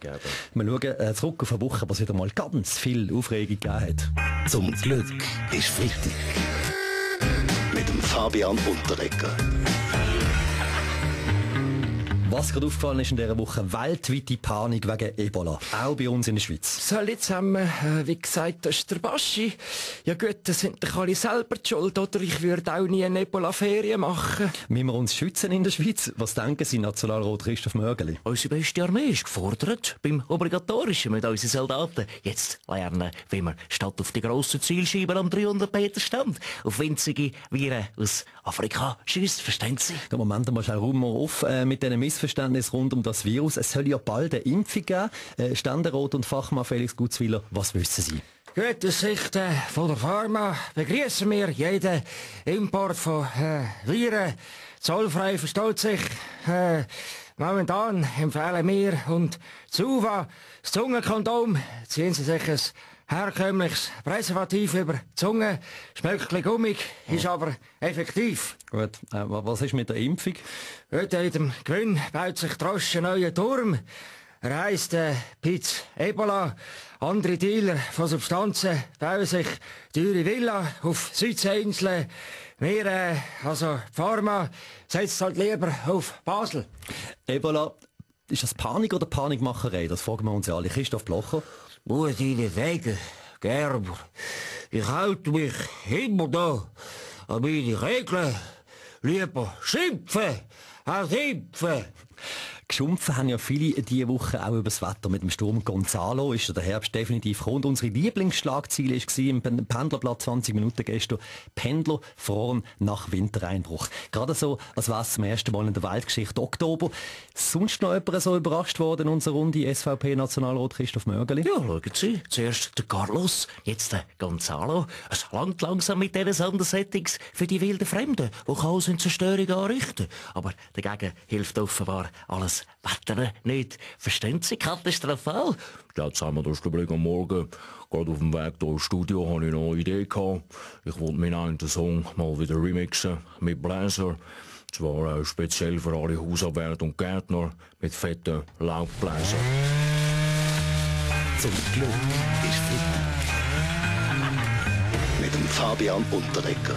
geben. Wir schauen zurück auf eine Woche, was wieder mal ganz viel Aufregung gegeben hat. Zum Glück ist Freitag. Mit dem Fabian Unterreger. Was gerade aufgefallen ist in dieser Woche, weltweite Panik wegen Ebola. Auch bei uns in der Schweiz. Salut zusammen, wie gesagt, das ist der Baschi. Ja gut, das sind doch alle selber die Schuld, oder? Ich würde auch nie eine Ebola-Ferien machen. Müssen wir uns schützen in der Schweiz? Was denken Sie, Nationalrat Christoph Mörgeli? Unsere beste Armee ist gefordert, beim Obligatorischen mit unseren Soldaten. Jetzt lernen, wie man statt auf die grossen Zielscheiben am 300 Meter Stand auf winzige Viren aus Afrika schießt. Verstehen Sie? Der Moment mal schnell Raum auf mit diesen Missverständnissen rund um das Virus. Es soll ja bald eine Impfung geben. Ständerat und Fachmann Felix Gutzwiller, was wissen Sie? Gut, aus Sicht von der Pharma begrüßen wir jeden Import von Viren. Zollfrei versteht sich. Momentan empfehlen wir und Zuva das Zungenkondom. Ziehen Sie sich ein herkömmliches Präservativ über die Zunge. Schmeckt ein bisschen gummig, ist aber effektiv. Gut, was ist mit der Impfung? Heute in dem Gewinn baut sich Trosch ein neuer Turm. Er heisst Piz Ebola. Andere Dealer von Substanzen bauen sich teure Villa auf Südseeinseln. Wir, also Pharma, setzt halt lieber auf Basel. Ebola, ist das Panik oder Panikmacherei? Das fragen wir uns ja alle. Christoph Blocher. Muss ich nicht sagen, Gerber. Ich halte mich immer da an meine Regeln. Lieber schimpfen als impfen. Geschumpfen haben ja viele diese Woche auch über das Wetter. Mit dem Sturm Gonzalo ist der Herbst definitiv gekommen. Und unsere Lieblingsschlagziele war im Pendlerblatt 20 Minuten gestern: Pendler froren nach Wintereinbruch. Gerade so, als wäre es zum ersten Mal in der Weltgeschichte Oktober. Sonst noch jemand so überrascht worden in unserer Runde SVP-Nationalrat Christoph Mörgeli? Ja, schauen Sie. Zuerst der Carlos, jetzt der Gonzalo. Es langt langsam mit diesen Sondersettings für die wilden Fremden, die Chaos und Zerstörung anrichten. Aber dagegen hilft offenbar alles Wetter nicht. Verstehen Sie? Katastrophal. Jetzt haben wir das Problem am Morgen. Gerade auf dem Weg hier ins Studio habe ich noch eine Idee gehabt. Ich wollte meinen einen Song mal wieder remixen mit Bläser. Zwar speziell für alle Hausarbeiter und Gärtner mit fetten Laubbläser. Zum Glück ist Freitag. Mit dem Fabian Unterreger.